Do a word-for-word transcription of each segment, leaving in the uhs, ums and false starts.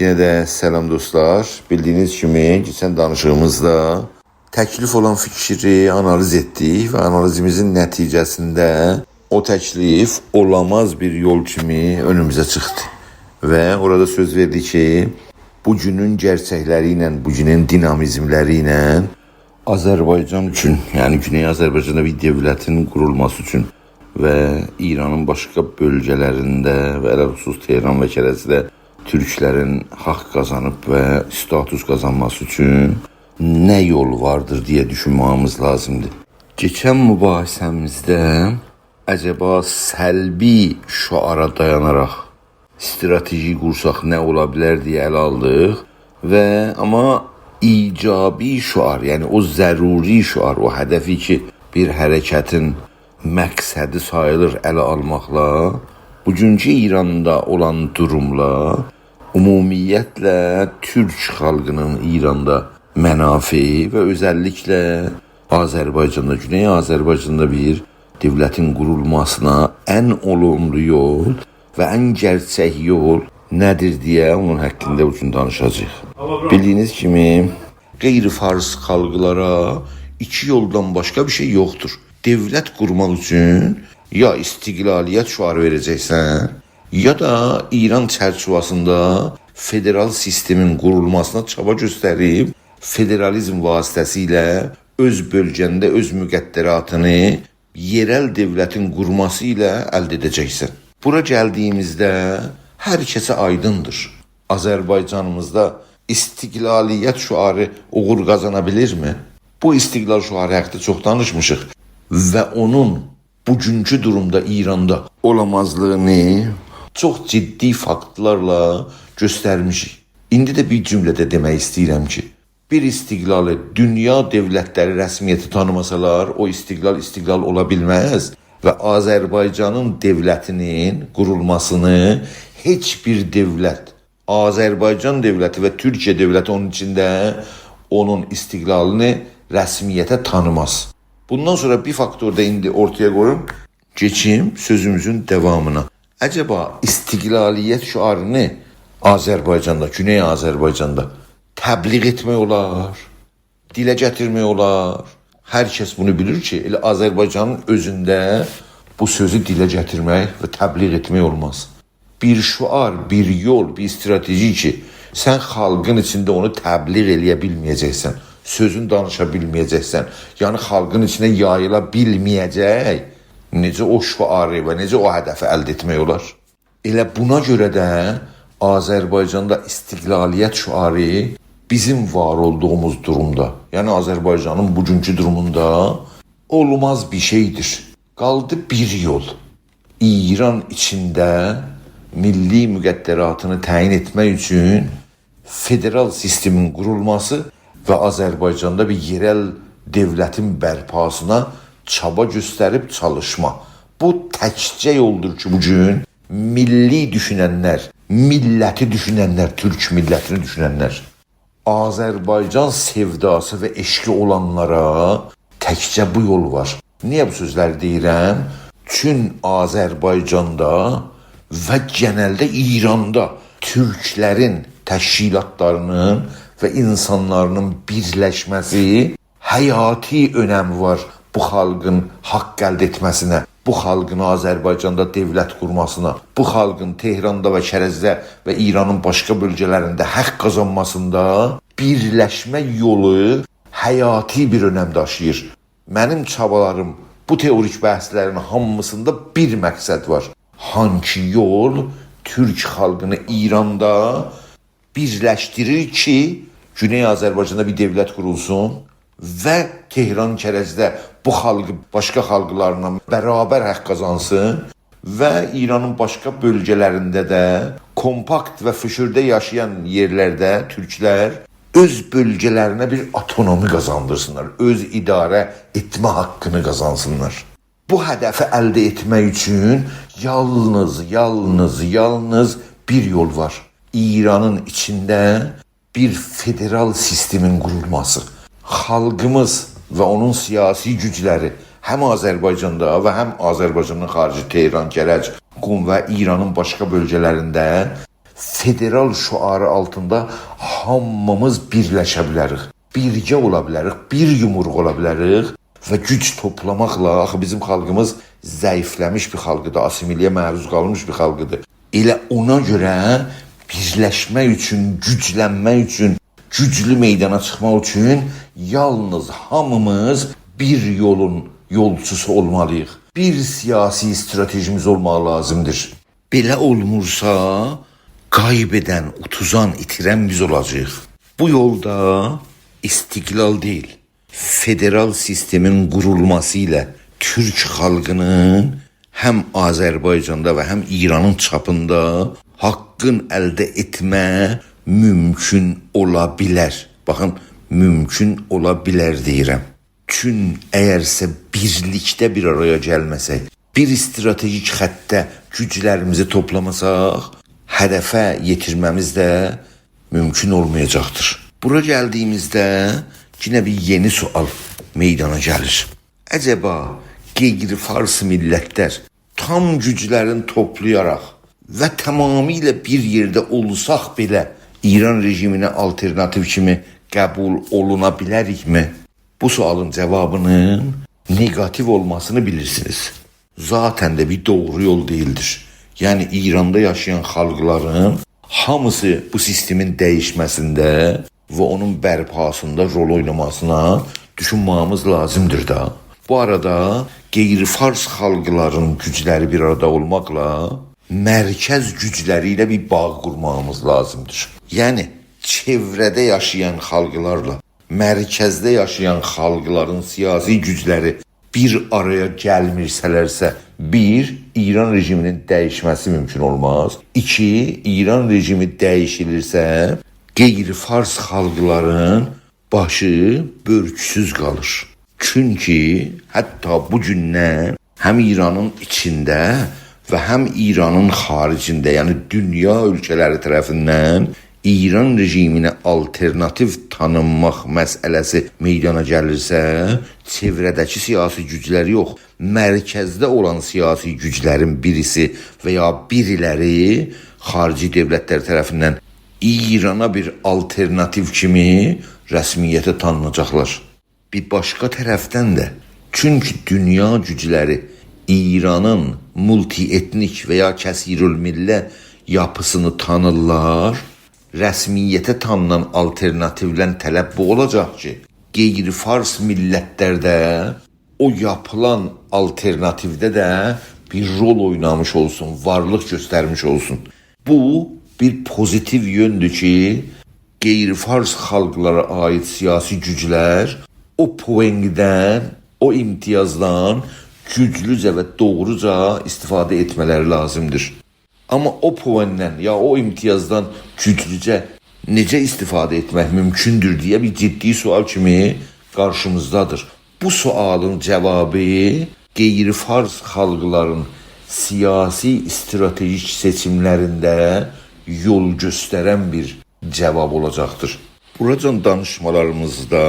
یئنه ده سلام دوستلار. بیلدیگینیز کیمی، کئچن دانیشیغیمیزدا تکلیف اولان فیکری آنالیز ائتدیک و آنالیزیمیزین نتیجه‌سینده او تکلیف اولاماز بیر یول کیمی اؤنوموزه چیخدی. و اورادا سؤز وئردیک کی، بو گونون گئرچکلری ایله، بو گونون دینامیزملری ایله آذربایجان اوچون، یعنی گونئی آذربایجاندا بیر دؤولتین قورولماسی اوچون و ایرانین باشقا بؤلگه‌لرینده و علی‌الخصوص تهران و کرجده تورکلرین حاق قازانیب و استاتوس قازانماسی اوچون نه یول واردیر دئیه دوشونمه‌ییمیز لازیمدیر. کئچن مباحثه‌میزده عجبا سلبی شعارا دایاناراق استراتژی قورساق نه اولا بیلر دئیه اله آلدیق و آمما ایجابی شعار، یعنی او ضروری شعار، او هدفی کی، بیر حرکتین مقصدی ساییلیر اله آلماقلا، بوگونکو ایراندا اولان دوروملا، عمومیتله تورک خالقینین ایراندا منافعی و اؤزللیکله آذربایجاندا، گونئی آذربایجاندا بیر دؤولتین قورولماسینا ان اولوملو یول و ان گئرچک یول نه‌دیر دئیه اونون حاقیندا بو گون دانیشاجاغیق. بیلدیگینیز کیمی، غیر فارس خالقلارا ایکی یولدان باشقا بیر شئی یوخدور. دؤولت قورماق اوچون یا استقلالیت شعاری وئره‌جکسن، یا دا ایران چرچیوه‌سینده فدرال سیستمین قورولماسینا چابا گؤستریب، فدرالیزم واسطه‌سیله اؤز بؤلگه‌نده اؤز مقدراتینی یئرل دؤولتین قورماسی ایله الده ائده‌جکسن. بورا گلدیگیمیزده هر کسه آیدیندیر. آذربایجانیمیزدا استقلالیت شعاری اوغور قازانا بیلیرمی؟ بو استقلال شعاری حاقیندا چوخ دانیشمیشیق و اونون بوگونکو دورومدا ایراندا اولامازلیغینی چوخ جدی فاکتلارلا گؤسترمیشیک. ایندی ده بیر جمله‌ده دئمک ایسته‌ییرم کی، بیر استقلالی دونیا دؤولتلری رسمیته تانیماسالار، او استقلال استقلال اولا بیلمز و آذربایجانین دؤولتینین قورولماسینی هئچ بیر دؤولت، آذربایجان دؤولتی و تورکیه دؤولتی اونون ایچینده اونون استقلالینی رسمیته تانیماز. بوندان سونرا بیر فاکتور دا ایندی اورتایا قویوم، کئچیم سؤزوموزون داوامینا. عجبا استقلالیت شعارینی آذربایجاندا، گونئی آذربایجاندا تبلیغ ائتمک اولار؟ دیله گتیرمک اولار؟ هر کس بونو بیلیر کی، ائله آذربایجانین اؤزونده بو سؤزو دیله گتیرمک و تبلیغ ائتمک اولماز. بیر شعار، بیر یول، بیر استراتژی کی، سن خالقین ایچینده اونو تبلیغ ائله‌یه بیلمه‌یه‌جکسن، سؤزون دانیشا بیلمه‌یه‌جکسن، یعنی خالقین ایچینه یاییلا بیلمه‌یه‌جک، نئجه او شعاری و نئجه او هدفی الده ائتمک اولار؟ ائله بونا گؤره ده آذربایجاندا استقلالیت شعاری بیزیم وار اولدوغوموز دورومدا، یعنی آذربایجانین بوگونکو دوروموندا اولماز بیر شئیدیر. قالدی بیر یول. ایران ایچینده میللی مقدراتینی تعیین ائتمک اوچون فدرال سیستمین قورولماسی و آذربایجاندا بیر یئرل دؤولتین برپاسینا چابا گؤستریب چالیشما. بو تکجه یولدور کی، بوگون میللی دوشوننلر، میللتی دوشوننلر، تورک میللتینی دوشوننلر، آذربایجان سئوداسی و عشقی اولانلارا تکجه بو یول وار. نییه بو سؤزلری دئییرم؟ چون آذربایجاندا و گئنلده ایراندا تورکلرین تشکیلاتلارینین و اینسانلارینین بیرلشمه‌سی حیاتی اؤنمی وار بو خالقین حاق الده ائتمه‌سینه، بو خالقین آذربایجاندا دؤولت قورماسینا، بو خالقین تهراندا و کرجده و ایرانین باشقا بؤلگه‌لرینده حاق قازانماسیندا بیرلشمه یولو حیاتی بیر اؤنم داشیییر. منیم چابالاریم، بو تئوریک بحثلرین هامیسیندا بیر مقصد وار. هانکی یول تورک خالقینی ایراندا بیرلشدیریر کی، گونئی آذربایجاندا بیر دؤولت قورولسون و تهران، کرجده بو خالقی باشقا خالقلارلا برابر حاق قازانسین و ایرانین باشقا بؤلگه‌لرینده ده کومپاکت و فشرده یاشایان یئرلرده تورکلر اؤز بؤلگه‌لرینه بیر آوتونومی قازاندیرسینلار، اؤز اداره ائتمه حاققینی قازانسینلار. بو هدفی الده ائتمک اوچون یالنیز، یالنیز، یالنیز بیر یول وار. ایرانین ایچینده بیر فدرال سیستمین قورولماسی. خالقیمیز و اونون سیاسی گوجلری هم آذربایجاندا و هم آذربایجاندان خاریجی تهران، کرج، قم و ایرانین باشقا بؤلگه‌لرینده فدرال شعاری آلتیندا هامیمیز بیرلشه بیلریک. بیرگه اولا بیلریک، بیر یومروق اولا بیلریک و گوج توپلاماقلا، آخی بیزیم خالقیمیز ضعیفله‌میش بیر خالقیدیر، آسیمیله‌یه معروض قالمیش بیر خالقیدیر. ائله اونا گؤره بیرلشمک اوچون، گوجلنمک اوچون، گوجلو میدانا چیخماق اوچون یالنیز هامیمیز بیر یولون یولچوسو اولمالی‌ییق. بیر سیاسی استراتژیمیز اولماغی لازیمدیر. بئله اولمورسا، غیب ائدن، اوتوزان، ایتیرن بیز اولاجاغیق. بو یول دا استقلال دئییل، فدرال سیستمین قورولماسی ایله تورک خالقینین هم آذربایجاندا و هم ایرانین چاپیندا حاققین الده ائتمه مومکون اولا بیلر. باخین، مومکون اولا بیلر دئییرم. چون اگرسه بیرلیکده بیر آرایا گلمه‌سک، بیر استراتژیک خطده گوجلریمیزی توپلاماساق، هدفه یئتیرمه‌میز ده مومکون اولمایاجاقدیر. بورا گلدیییمیزده یئنه بیر یئنی سؤال میدانا گلیر. عجبا غیر فارس میللتلر تام گوجلرین توپلایاراق و تمامیله بیر یئرده اولساق بئله ایران رژیمینه آلترناتیو کیمی قبول اولونا بیلریکمی؟ بو سؤالین جاوابینین نگاتیو اولماسینی بیلیرسینیز. ذاتاً ده بیر دوغرو یول دئییلدیر. یعنی ایراندا یاشایان خالقلارین هامیسی بو سیستمین دییشمه‌سینده و اونون برپاسیندا رول اویناماسینا دوشونمه‌ییمیز لازیمدیر دا. بو آرادا غیر فارس خالقلارین گوجلری بیر آرادا اولماقلا مرکز گوجلری ایله بیر باغ قورماغیمیز لازیمدیر. یعنی چئوره‌ده یاشایان خالقلارلا مرکزده یاشایان خالقلارین سیاسی گوجلری بیر آرایا گلمیرسه‌لرسه، بیر، ایران رژیمینین دییشمه‌سی مومکون اولماز. ایکی، ایران رژیمی دییشیلیرسه، غیر فارس خالقلارین باشی بؤرکسوز قالیر. چونکی حتی بو گوندن هم ایرانین ایچینده و هم ایرانین خاریجینده، یعنی دونیا اؤلکه‌لری طرفیندن ایران رژیمینه آلترناتیو تانینماق مسئله‌سی میدانا گلیرسه، چئوره‌ده‌کی سیاسی گوجلر یوخ، مرکزده اولان سیاسی گوجلرین بیریسی و یا بیریلری خاریجی دؤولتلر طرفیندن ایرانا بیر آلترناتیو کیمی رسمیته تانیناجاقلار. بیر باشقا طرفدن ده، چونکی دونیا گوجلری ایرانین مولتی‌اتنیک و یا کثیرالمله یاپیسینی تانیرلار، رسمیته تانینان آلترناتیودن طلب بو اولاجاق کی، غیر فارس میللتلر ده او یاپیلان آلترناتیوده ده بیر رول اوینامیش اولسون، وارلیق گؤسترمیش اولسون. بو بیر پوزیتیو یؤندور کی، غیر فارس خالقلارا عایید سیاسی گوجلر او پوینگدن، او امتیازدان گوجلوجه و دوغروجا استفاده ائتمه‌لری لازیمدیر. آمما او پوینگدن یا او امتیازدان گوجلوجه نئجه استفاده ائتمک مومکوندور دئیه بیر جدی سؤال کیمی قارشیمیزدادیر. بو سؤالین جاوابی غیر فارس خالقلارین سیاسی استراتژیک سئچیملرینده یول گؤسترن بیر جاواب اولاجاقدیر. بوراجان دانیشمالاریمیزدا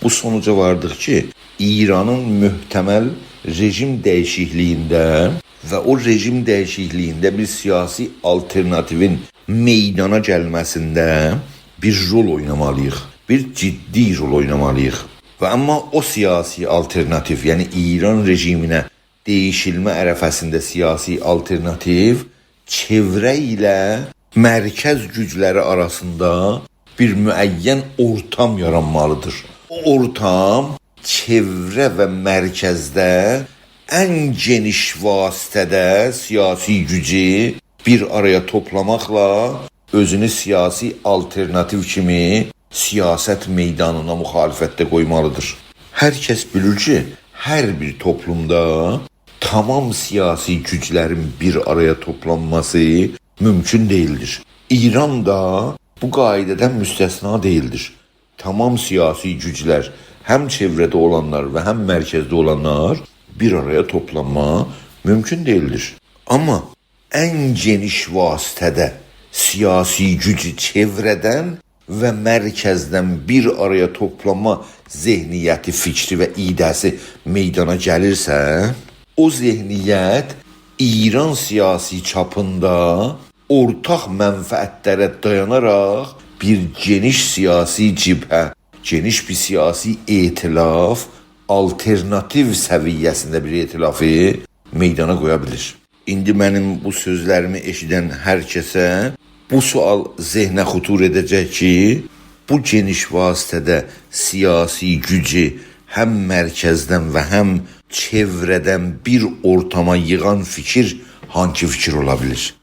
بو سونوجا واردیق کی، ایرانین محتمل رژیم دییشیکلیگینده و او رژیم دییشیکلیگینده بیر سیاسی آلترناتیوین میدانا گلمه‌سینده بیر رول اوینامالی‌ییق. بیر جدی رول اوینامالی‌ییق. و آمما او سیاسی آلترناتیو، یعنی ایران رژیمینه دییشیلمه عرفه‌سینده سیاسی آلترناتیو چئوره ایله مرکز گوجلری آراسیندا بیر معین اورتام یارانمالیدیر. او اورتام چئوره و مرکزده ان گئنیش وسعتده سیاسی گوجو بیر آرایا توپلاماقلا اؤزونو سیاسی آلترناتیو کیمی سیاست میدانینا مخالفتده قویمالیدیر. هر کس بیلیر کی، هر بیر توپلومدا تمام سیاسی گوجلرین بیر آرایا توپلانماسی مومکون دئییلدیر. ایران دا بو قاعده‌دن مستثنا دئییلدیر. تمام سیاسی گوجلر، هم چئوره‌ده اولانلار و هم مرکزده اولانلار بیر آرایا توپلانما مومکون دئییلدیر. آمما ان گئنیش وسعتده سیاسی گوجو چئوره‌دن و مرکزدن بیر آرایا توپلانما ذهنیتی، فیکری و ایده‌سی میدانا گلیرسه، او ذهنیت ایران سیاسی چاپیندا اورتاق منفعتلره دایاناراق بیر گئنیش سیاسی جبهه، گئنیش بیر سیاسی ائتلاف، آلترناتیو سویه‌سینده بیر ائتلافی میدانا قویا بیلیر. ایندی منیم بو سؤزلریمی ائشیدن هر کسه بو سؤال ذهنه خطور ائده‌جک کی، بو گئنیش وسعتده سیاسی گوجو هم مرکزدن و هم چئوره‌دن بیر اورتاما ییغان فیکیر هانسی فیکیر اولا بیلیر؟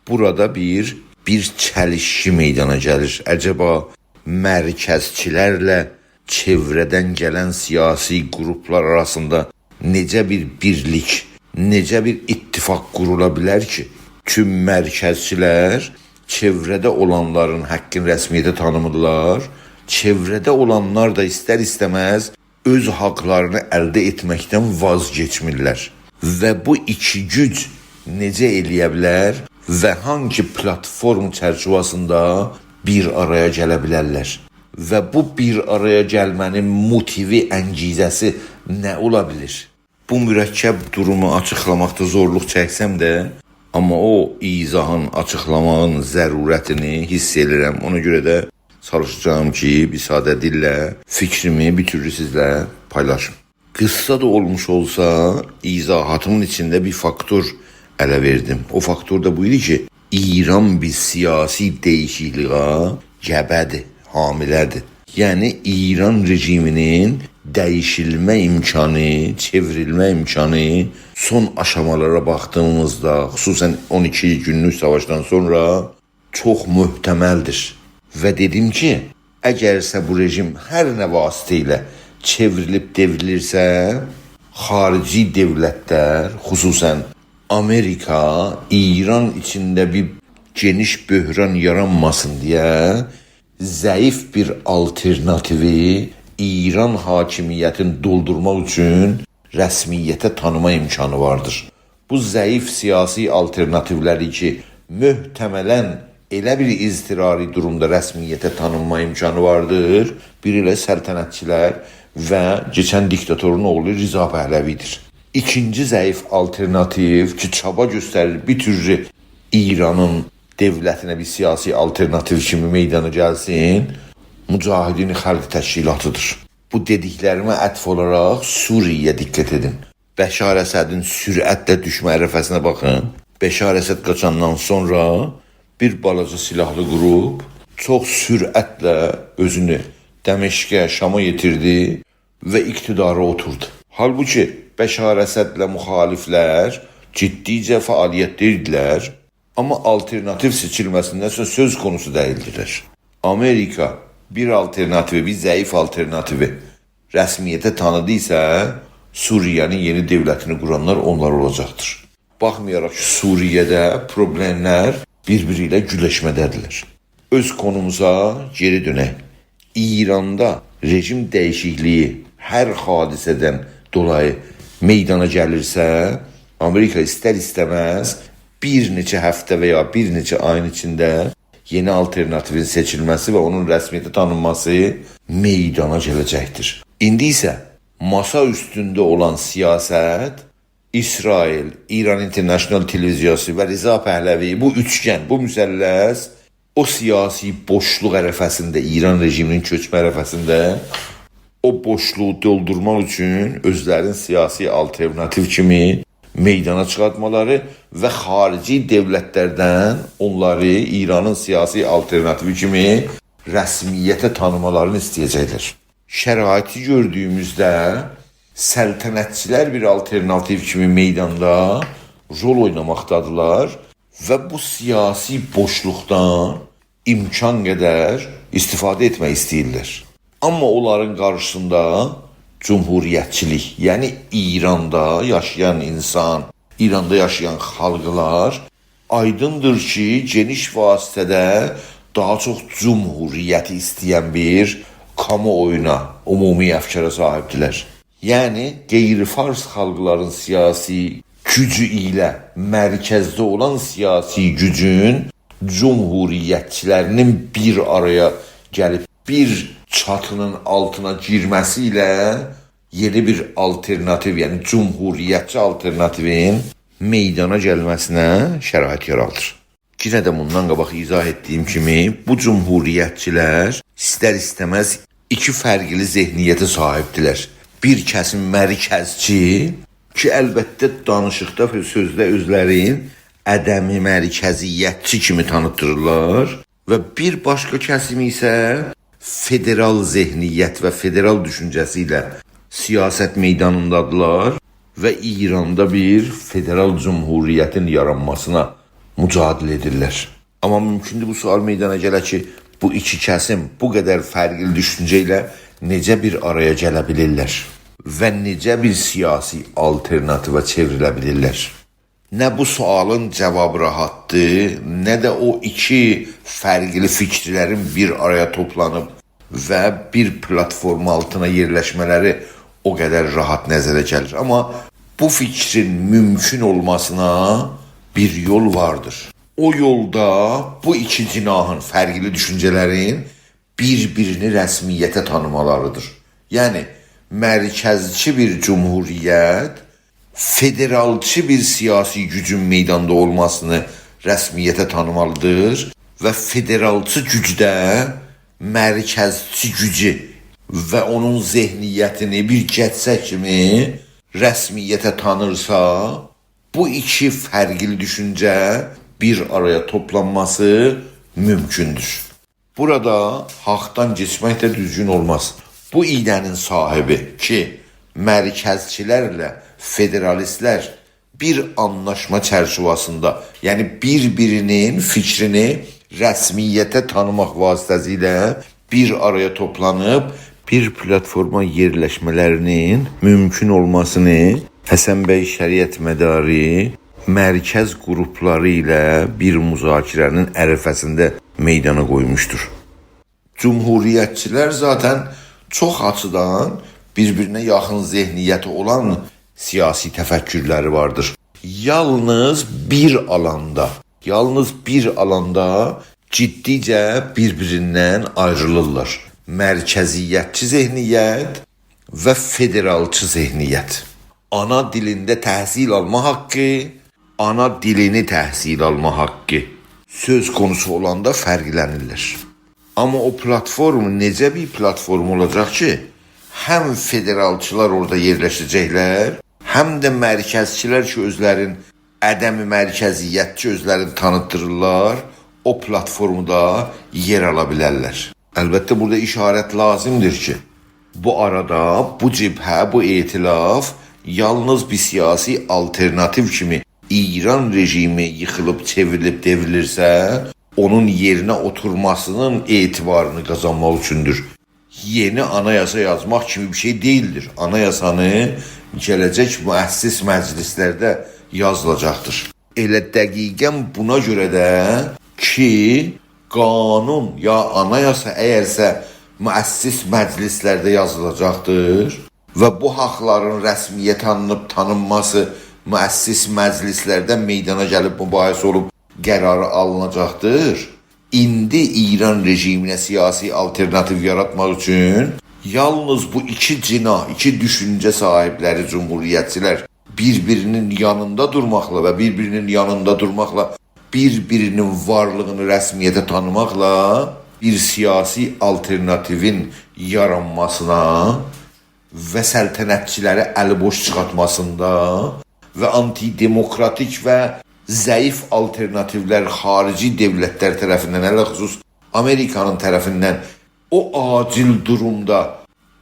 بورادا بیر، بیر چلیشکی میدانا گلیر. عجبا مرکزچیلرله چئوره‌دن گلن سیاسی قروپلار آراسیندا نئجه بیر بیرلیک، نئجه بیر اتفاق قورولا بیلر کی، توم مرکزچیلر چئوره‌ده اولانلارین حاققینی رسمیته تانیمیرلار، چئوره‌ده اولانلار دا ایستر-ایسته‌مز اؤز حاقلارینی الده ائتمکدن واز گئچمیرلر. و بو ایکی گوج نئجه ائلیه بیلر و هانسی پلاتفورم چرچیوه‌سینده بیر آرایا گله بیلرلر؟ و بو بیر آرایا گلمه‌نین موتیوی، انگیزه‌سی نه اولا بیلیر؟ بو مرکب دورومو آچیقلاماقدا زورلوق چکسم ده، آمما او ایضاحین، آچیقلاماغین ضرورتینی حیس ائدیرم. اونا گؤره ده چالیشاجاغام کی، بیر ساده دیلله فیکریمی بیر تورلو سیزله پایلاشیم. قیسسا دا اولموش اولسا، ایضاحاتیمین ایچینده بیر فاکتور اله وئردیم. او فاکتور دا بو ایدی کی، ایران بیر سیاسی دییشیکلییه گبه‌دیر، حامله‌دیر. یعنی، ایران رژیمینین دییشیلمه امکانی، چئوریلمه امکانی سون آشامالارا باخدیغیمیزدا، خصوصاً اون ایکی گونلوک ساواشدان سونرا چوخ محتمل‌دیر. و دئدیم کی، اگرسه بو رژیم هر نه واسطه ایله چئوریلیب دئوریلیرسه، خاریجی دؤولتلر، خصوصاً آمریکا، ایران ایچینده بیر گئنیش بحران یارانماسین دئیه ضعیف بیر آلترناتیوی ایران حاکمیتینی دولدورماق اوچون رسمیته تانیما امکانی واردیر. بو ضعیف سیاسی آلترناتیولری کی، محتملاً ائله بیر اضطراری دورومدا رسمیته تانینما امکانی واردیر، بیری ائله سلطنتچیلر و کئچن دیکتاتورون اوغلو رضا پهلوی‌دیر. ایکینجی ضعیف آلترناتیو کی، چابا گؤستریر بیر تورلو ایرانین دؤولتینه بیر سیاسی آلترناتیو کیمی میدانا گلسین، مجاهدین خلق تشکیلاتی‌دیر. بو دئدیکلریمه عطف اولاراق سوریه‌یه دقت ائدین. بشار اسدین سرعتله دوشمه عرفه‌سینه باخین. بشار اسد قاچاندان سونرا بیر بالاجا سیلاحلی قروپ چوخ سرعتله اؤزونو دمشقه، شاما یئتیردی و اقتدارا اوتوردو. حالبوکی بشار اسدله مخالفلر جدیجه فعالیتده ایدیلر، آمما آلترناتیو سئچیلمه‌سینده سؤ-، سؤز قونوسو دئییلدیلر. آمریکا بیر آلترناتیوی، بیر ضعیف آلترناتیوی رسمیته تانیدیسا، سوریه‌نین یئنی دؤولتینی قورانلار اونلار اولاجاقدیر. باخمایاراق کی، سوریه‌ده پروبلئملر بیر-بیری ایله گولشمه‌ده‌دیرلر. اؤز قونوموزا گئری دؤنک. ایراندا رژیم دییشیکلییی هر حادثه‌دن دولایی میدانا گلیرسه، آمریکا ایستر-ایسته‌مز بیر نئچه هفته و یا بیر نئچه آیین ایچینده یئنی آلترناتیوین سئچیلمه‌سی و اونون رسمیته تانینماسی میدانا گله‌جکدیر. ایندی ایسه ماسا اوستونده اولان سیاست، اسرائیل، ایران اینترنشنال تلویزیاسی و رضا پهلوی، بو اوچگن، بو مثلث او سیاسی بوشلوق عرفه‌سینده، ایران رژیمینین چؤکمه عرفه‌سینده او بوشلوغو دولدورماق اوچون اؤزلرین سیاسی آلترناتیو کیمی میدانا چیخارتمالاری و خاریجی دؤولتلردن اونلاری ایرانین سیاسی آلترناتیوی کیمی رسمیته تانیمالارینی ایسته‌یه‌جکلر. شرایطی گؤردویوموزده سلطنتچیلر بیر آلترناتیو کیمی میداندا رول اویناماقدادیلار و بو سیاسی بوشلوقدان امکان قدر استفاده ائتمک ایسته‌ییرلر. آمما اونلارین قارشیسیندا جمهوریتچیلیک، یعنی ایراندا یاشایان اینسان، ایراندا یاشایان خالقلار آیدیندیر کی، گئنیش وسعتده داها چوخ جمهوریتی ایسته‌ین بیر کامواویونا، عمومی افکارا صاحیبدیرلر. یعنی، غیر فارس خالقلارین سیاسی گوجو ایله مرکزده اولان سیاسی گوجون جمهوریتچیلرینین بیر آرایا گلیب بیر چاتی‌نین آلتینا گیرمه‌سی ایله یئنی بیر آلترناتیو، یعنی جمهوریتچی آلترناتیوین میدانا گلمه‌سینه شرایط یارادیر. یئنه ده بوندان قاباق ایضاح ائتدیگیم کیمی، بو جمهوریتچی‌لر ایستر-ایسته‌مز ایکی فرقلی ذهنیته صاحیبدیرلر. بیر کسیم مرکزچی کی، البته دانیشیقدا و سؤزده اؤزلرین عدم مرکزیتچی کیمی تانیتدیریرلار و بیر باشقا کسیم ایسه فدرال ذهنیت و فدرال دوشونجه‌سی ایله سیاست میدانیندادیرلار و ایراندا بیر فدرال جمهوریتین یارانماسینا مجادله ائدیرلر. آمما مومکوندور بو سؤال میدانا گله کی، بو ایکی کسیم بو قدر فرقلی دوشونجه ایله نئجه بیر آرایا گله بیلیرلر و نئجه بیر سیاسی آلترناتیوا چئوریله بیلیرلر؟ نه بو سؤالین جاوابی راحتدیر، نه ده او ایکی فرقلی فیکیرلرین بیر آرایا توپلانیب و بیر پلاتفورم آلتینا یئرلشمه‌لری او قدر راحت نظره گلیر. آمما بو فیکرین مومکون اولماسینا بیر یول واردیر. او یول دا بو ایکی جناحین، فرقلی دوشونجه‌لرین بیر-بیرینی رسمیته تانیمالاریدیر. یعنی، مرکزچی بیر جمهوریت فدرالچی بیر سیاسی گوجون میداندا اولماسینی رسمیته تانیمالیدیر و فدرالچی گوج ده مرکزچی گوجو و اونون ذهنیتینی بیر گئتسه کیمی رسمیته تانیرسا، بو ایکی فرقلی دوشونجه بیر آرایا توپلانماسی مومکوندور. بورادا حاقدان کئچمک ده دوزگون اولماز. بو ایده‌نین صاحیبی کی، مرکزچی‌لرله فدرالیست‌لر بیر آنلاشما چرچیوه‌سینده، یعنی بیر-بیرینین فیکرینی رسمیته تانیماق واسطه‌سیله بیر آرایا توپلانیب بیر پلاتفورما یئرلشمه‌لرینین مومکون اولماسینی حسن بی شریعتمداری مرکز گروپلاری ایله بیر مذاکره‌نین عرفه‌سینده میدانا قویموشدور. جمهوریتچی‌لر ذاتاً چوخ آچیدان بیر-بیرینه یاخین ذهنیتی اولان سیاسی تفکرلری واردیر. یالنیز بیر آلاندا، یالنیز بیر آلاندا جدیجه بیر-بیریندن آیریلیرلار. مرکزیتچی ذهنیت و فدرالچی ذهنیت. آنا دیلینده تحصیل آلما حاققی، آنا دیلینی تحصیل آلما حاققی سؤز قونوسو اولاندا فرقلنیرلر. آمما او پلاتفورم نئجه بیر پلاتفورم اولاجاق کی، هم فدرالچی‌لار اورادا یئرلشه‌جکلر، هم ده مرکزچی‌لر کی، اؤزلرین عدم مرکزیتچی اؤزلرینی تانیتدیریرلار، او پلاتفورمدا یئر آلا بیلرلر. البته، بورادا اشارت لازیمدیر کی، بو آرادا بو جبهه، بو ائتلاف یالنیز بیر سیاسی آلترناتیو کیمی ایران رژیمی ییخیلیب، چئوریلیب، دئوریلیرسه، اونون یئرینه اوتورماسینین اعتبارینی قازانماق اوچوندور. یئنی آنایاسا یازماق کیمی بیر شئی دئییلدیر. آنایاسانی گله‌جک مؤسس مجلس‌لرده یازیلاجاقدیر. ائله دقیقاً بونا گؤره ده کی، قانون یا آنایاسا اگرسه مؤسس مجلس‌لرده یازیلاجاقدیر و بو حاقلارین رسمیته تانینیب تانینماسی مؤسس مجلس‌لرده میدانا گلیب مباحثه اولوب قراری آلیناجاقدیر. ایندی ایران رژیمینه سیاسی آلترناتیو یاراتماق اوچون یالنیز بو ایکی جناح، ایکی دوشونجه صاحیبلری، جمهوریتچی‌لر بیر-بیرینین یانیندا دورماقلا و بیر-بیرینین یانیندا دورماقلا بیر-بیرینین وارلیغینی رسمیته تانیماقلا بیر سیاسی آلترناتیوین یارانماسینا و سلطنتچی‌لری الی‌بوش چیخارتماسیندا و آنتی‌دموکراتیک و ضعیف آلترناتیولر خاریجی دؤولتلر طرفیندن، علی‌الخصوص آمریکانین طرفیندن او عاجل دورومدا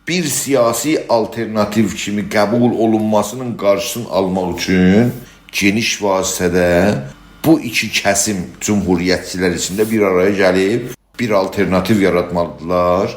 بیر سیاسی آلترناتیو کیمی قبول اولونماسینین قارشیسینی آلماق اوچون گئنیش وسعتده بو ایکی کسیم جمهوریتچی‌لر ایچینده بیر آرایا گلیب بیر آلترناتیو یاراتمالیدیرلار،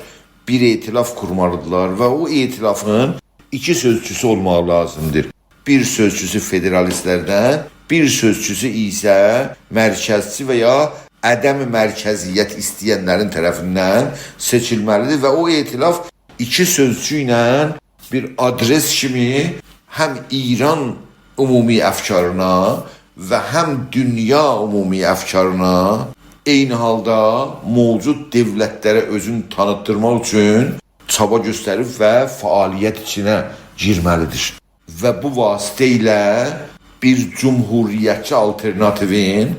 بیر ائتلاف قورمالیدیرلار و او ائتلافین ایکی سؤزچوسو اولماق لازیمدیر. بیر سؤزچوسو فدرالیست‌لردن، بیر سؤزچوسو ایسه مرکزچی و یا عدم مرکزیت ایسته‌ینلرین طرفیندن سئچیلمه‌لیدیر و او ائتلاف ایکی سؤزچو ایله بیر آدرس کیمی هم ایران عمومی افکارینا و هم دونیا عمومی افکارینا، عینی حالدا موجود دؤولتلره اؤزونو تانیتدیرماق اوچون چابا گؤستریب و فعالیت ایچینه گیرمه‌لیدیر. و بو واسطه ایله بیر جمهوریتچی آلترناتیوین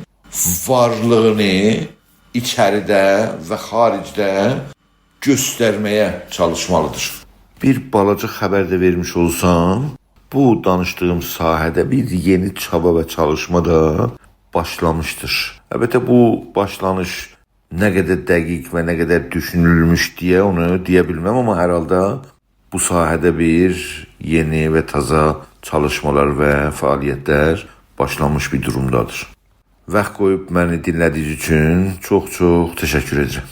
وارلیغینی ایچریده و خاریجده گؤسترمه‌یه چالیشمالیدیر. بیر بالاجا خبر ده وئرمیش اولسام، بو دانیشدیغیم ساحه‌ده بیر یئنی چابا و چالیشما دا باشلامیشدیر. البته، بو باشلانیش نه قدر دقیق و نه قدر دوشونولموش دئیه اونو دئیه بیلمم، آمما هر حالدا بو ساحه‌ده بیر یئنی و تازا چالیشمالار و فعالیت‌لر باشلامیش بیر دورومدادیر. واخت قویوب منی دینله‌دیگینیز اوچون چوخ-چوخ تشکر ائدیرم.